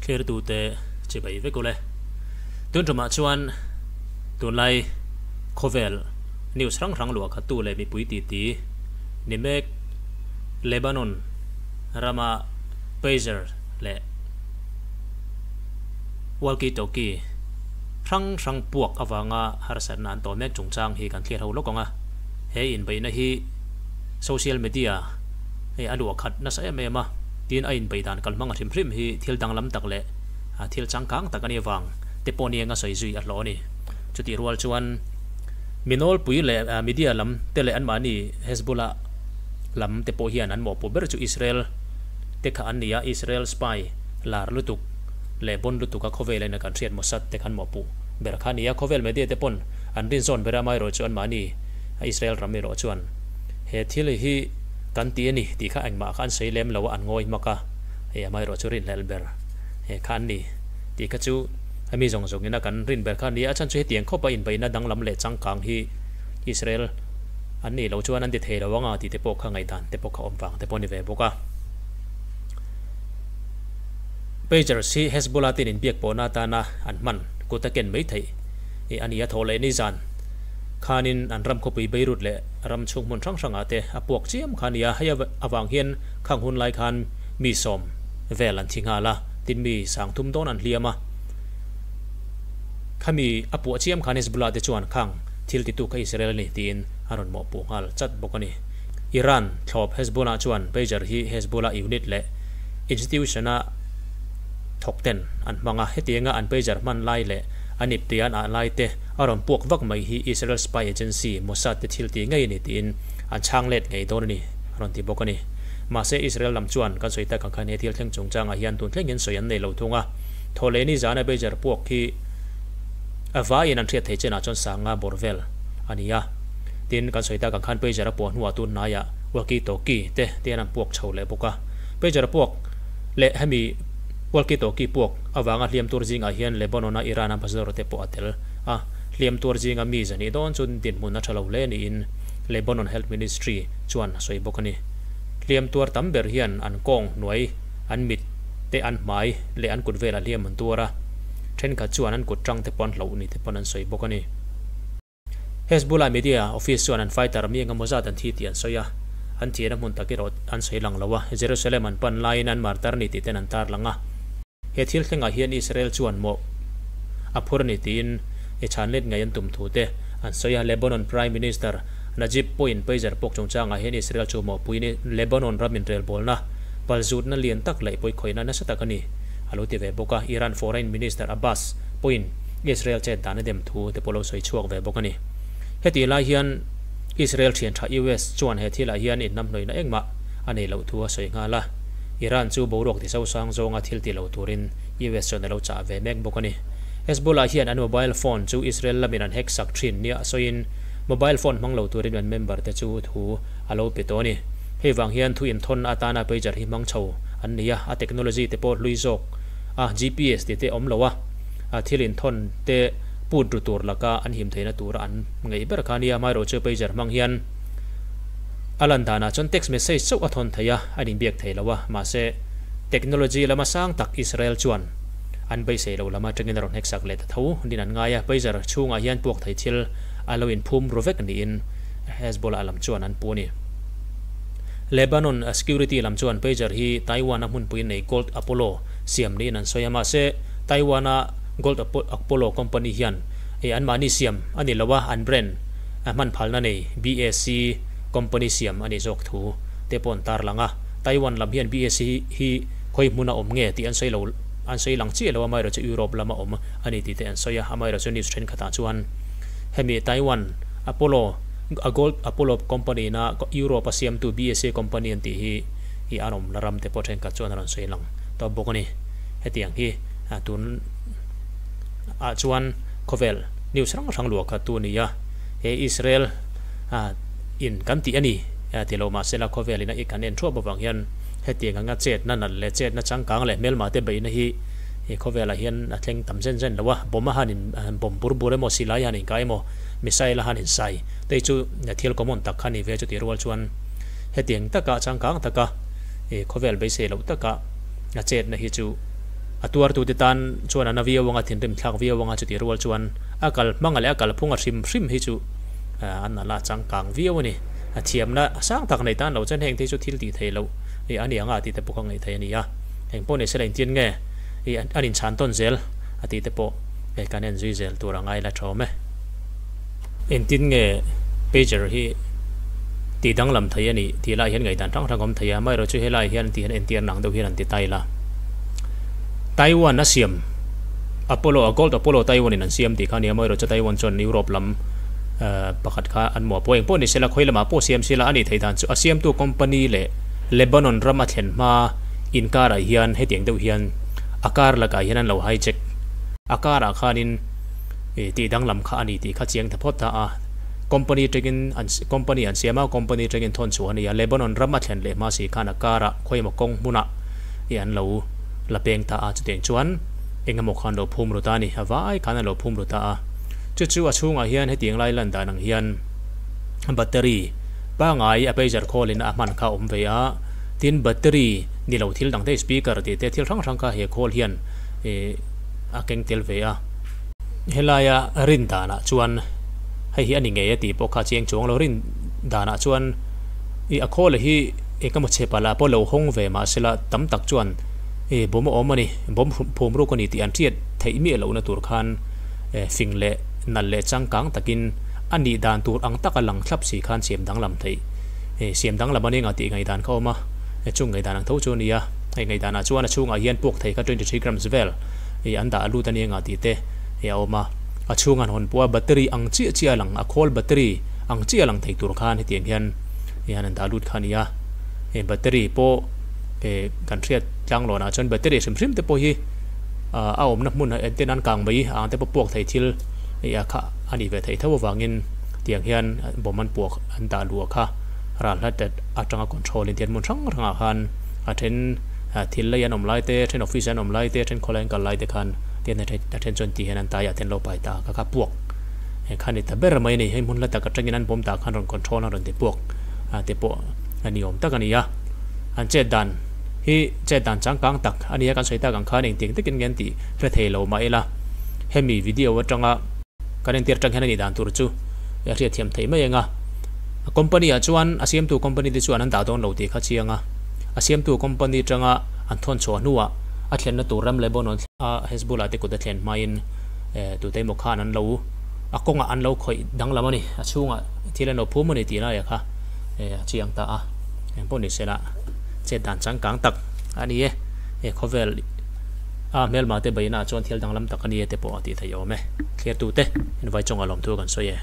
Thlertute chibai vek ule. Tun tumah chuan tunlai khawvel news hrang hrang luah khattu leh mipui titi ni mek Lebanon rama pager leh walkie talkie hrang hrang puak avanga harsatna an tawh mek chungchang hi kan thlir ho lawk ang a. He inbeihna hi social media a luah khat nasa em em a. Tin, a inbeih dan kalhmang a hrim hrim hi thil danglam tak leh thil changkang tak a nih avang te pawh niang a sawi zui a hlawh a ni. Chutih rual chuan mi nawlpui leh media lam te leh anmahni Hezbollah lam te pawh hian an mawhpuh ber chu Israel te kha an ni a, Israel spy lar lutuk leh bon lutuk a khawvel in a kan hriat Mossad te khan mawhpuh ber kha a ni a, khawvel media te pawn an rinzawn ber a, amaherawhchu anmahni Israel ram erawh chuan he thil hi Kan ti a ni tih kha engmah kha an sawi lem lo a, an ngawi hmak a, hei amaherawh chu rinhlelh ber he kha an ni tih kha chu hemi zawng zawng ina kan rin ber kha a ni a, a chhan chu hetiang khawpa inbeihna danglam leh changkang hi Israel an nih loh chuan an ti thei lo anga tih te pawh kha ngaihdan te pawh kha awm vang te pawh a ni ve bawk a. Pagers hi Hezbollah ten inbiak pawhna atana an hman kut a ken mai theih a ni a, thawh leh nizan khanin an ram khawpui Beirut leh ram chhung hmun hrang hrangah te a puak chiam kha a ni a, hei avang hian khang hun lai khan mi sawm vel an thi nghal a, tin mi sang thum dawn an hliam a. Khami a puah chiam khan Hezbollah te chuan khang thil titu kha Israel a ni tiin a rawn mawhpuh nghal chat bawk a ni. Iran thlawp Hezbollah chuan pager hi Hezbollah unit leh institution-a thawk ten an hmang a, hetianga an pager hman lai leh an ipte an ah lai te a rawn puak vak mai hi Israel spy agency Mossad te thil tih ngei a ni tiin an chhang let ngei dawn a ni a rawn ti bawk a ni. Mahse Israel lam chuan kan sawi tak ang khan he thil thleng chungchangah hian tun thlengin sawi an nei lo thung a, thawhlehni zana pager puak hi a vaiin an hriat theih chenah chuan sanga bawr vel a ni a. Tin, kan sawi tak ang khan pager a puah hnuah tun hnaiah walkie talkie te te an puak chho leh bawk a. Pager a puak leh hemi walkie talkie puak avanga hliam tur zingah hian Lebanon-a Iran ambassador te pawh a tel a. Hliam tur zinga mi zahnih dawn chu dinhmun a tha lo hle niin Lebanon Health Ministry chuan a sawi bawk a ni. Hliam tuar tam ber hian an kawng hnuai, an mit te, an hmai leh an kut velah hliam an tuar a, thenkhat chuan an kut tang te pawh an hloh ni te pawn an sawi bawk a ni. Hezbollah media office chuan an fighter mi engemaw zat an thi tih an sawi a, an thihna hmun tak erawh an sawi lang lo a, Jerusalem an pan laiin an martar ni tih ten an tarlang a. He thil thlengah hian Israel chuan mawh a phur a ni tiin i chhan let ngei an tum thu te an sawi a. Lebanon Prime Minister Najib pawhin pager pawk chungchangah hian Israel chu mawhpuiin Lebanon ram inrelbawlna palzutna lian tak leh pawikhawihna nasa tak a ni a lo ti ve bawk a. Iran Foreign Minister Abbas pawhin Israel chet dan a dem thu te pawh lo sawi chhuak ve bawk a ni. Hetih lai hian Israel thian tha US chuan he thilah hian inhnamhnawihna engmah a nei loh thu a sawi nghal a. Iran chu boruak ti sosang zawnga thil ti lo turin US chuan a lo chah ve mek bawk a ni. Hezbollah hian an mobile phone chu Israel lamin an hack sak thin nia sawiin mobile phone hmang lo turin an member te chu thu a lo pe tawh a ni. Hei vang hian thu inthawn atana pager hi hmang chho an ni a, a technology te pawh hlui zawk a, GPS ti te awm lo a, thil inthawn te put ru tur laka an him theihna tura an ngeih ber kha a nia. Amaherawhchu pager hmang hian A lan danah chuan text message chauh a thawn thei a, a inbiak thei lo a, mahse technology lama sang tak Israel chuan an beisei lo lam atangin a rawn heksak leh ta tho niin an ngai a, pager chhungah hian puak thei thil a lo inphum ru vek niin Hezbollah lam chuan an pu a ni. Lebanon security lam chuan pager hi Taiwan-a hmunpui nei Gold Apollo siam niin an sawi a, mahse Taiwan-a Gold Apollo company hian anmahni siam a ni lo a, an brand A hman phalna nei BAC company siam a nih zawk thu te pawh an tarlang a. Taiwan lam hian BAC hi khawi hmuna awm nge tih an sawi lo an sawi lang chiah lo a, amaherawhchu Europe lama awm a ni tih te an sawi a. Amaherawhchu news thenkhatah chuan hemi Taiwan Apollo a Gold Apollo company ina Europe a siamtu BAC company an tih hi i an awmna ram te pawh thenkhat chuan a rawn sawi lang tawp bawk a ni. Hetiang hi tun ah chuan khawvel news hrang hrang luah khat tu a ni a, he Israel in kan tih a ni ti lo mahse la khawvel in a kan en thuap avang hian hetiang anga chetna nalh leh chetna changkang leh hmelma te beihna hi he khawvelah hian a thleng tam zen zen lo a, bomb a han in bomb bur bur emaw silai a han inkai emaw missile a han insai te chu thil common tak kha a ni ve chutih rual chuan hetiang taka changkang taka khawvel beisei loh taka a chetna hi chu. A tuartute tan chuan a na viau anga, thinrim thlak viau anga chutih rual chuan a kal hmanga leh a kalphunga hrim hrim hi chu a nalh a changkang viau a ni. A thiamna sang tak nei tan lo chuan heng te hi chu thil tih theih loh a ni anga tih te pawh ka ngaih theih a ni a. Eng pawh ni sela engtin nge an inchhan tawn zel a tih te pawh kan en zui zel tur a ngai la thawm e. Engtin nge pager hi tih danglam thei a nih tih lai hian ngaihdan hrang hrang a awm thei a, amaherawhchu chu helai hian tih hian entir nang deuh hian an ti ta ila. Taiwan a siam Apollo a Gold Apollo Taiwan in an siam tih kha a ni a, amaherawhchu chu Taiwan chuan Europe lam pakhat kha an muah pawh engpawh ni sela khawi lamah pawh siam sela a nih theih dan chu a siamtu company leh Lebanon ram a thlen hma inkarah hian hetiang deuh hian a kar lakah hian an lo hijack a karah khanin Ih tih danglam kha a ni tih kha chiang ta phawt ta a. Company tangin an company an siam a, company tangin thawn chhuah a ni a. Lebanon ram a thlen leh hma si khan a karah khawimaw kawng hmunah ih an lo la peng ta a. Chutiang chuan eng emaw khan lo phum ru ta a ni. A vai khan an lo phum ru ta a. Chu chu a chhungah hian hetiang lai lan dan ang hian battery pangai a pager call in a hman kha a awm ve a. Tin battery ni lo thil dang te speaker tih te thil hrang hrang kha he call hian ih a keng tel ve a. Helaia rin danah chuan hei hi a ni ngei a tih pawh kha chiang chuang lo. Rin danah chuan ih a khawl hi engemaw chhe palh ah pawh lo hawng ve mah sela tam tak chuan ih bawm a awm a ni, bawm phum ruk a ni tih an hriat theih miah lohna tur khan fing leh nalh leh changkang takin a nih dan tur ang taka lang thlap si khan siam danglam theih ih siam danglam a ni nga tih ngaihdan kha a awm a, chung ngaihdan ang tho chu a ni a. Hei ngaihdanah chuan a chhungah hian puak thei kha 23 grams vel. Ih an dah lut a nia nga tih te ih a awm a, a chhung an hawn pawh a battery ang chiah chiah a lang a khawl battery ang chiah a lang thei tur khan hetiang hian ih an dah lut kha a ni a, ih battery pawh ih kan hriat tlang lawn ah chuan battery hrim hrim te pawh hi ah a awmna hmun ah enten an kang mai ang te pawh puak thei thil ih a kha a nih ve theih tho avangin tiang hian bomb an puak an dah luah kha ral hlat atanga control in tian hmun hrang hrang ah khan a then Thil lei an awm lai te, then office an awm lai te, then khawlai an kal lai te khan tian a then chuan ti hian an tai ah ten lo pai ta ka kha puak kha ni ta ber mai a ni. Hei hmun hla tak atangin an bawm tah khan rawn control a rawn ti puak te pawh a ni awm tak a ni a. An chet dan hi chet dan changkang tak a ni a, kan sawi tak ang khan engtiang takin nge an tih hre thei lo mah ila hemi video atanga kan entir atang hian a nih dan tur chu a hriatthiam theih mai ang a. A company ah chuan a siamtu company te chuan an dah dawn lo tih kha chiang a. A siamtu company atanga an thawn chhuah hnuah a thlenna tur ram Lebanon a Hezbollah te kut a thlen hmain tute emaw khan an lo a kawngah an lo khawih danglam a ni, a chhungah thil an lo phum a ni tih laiah kha a chiang ta a. Eng pawh ni sela chet dan changkang tak a ni e, he khawvel a hmelma te beihnaah chuan thil danglam tak a ni e te pawh a tih theih awm e. Thliartute invai chungah lawmthu kan sawi e.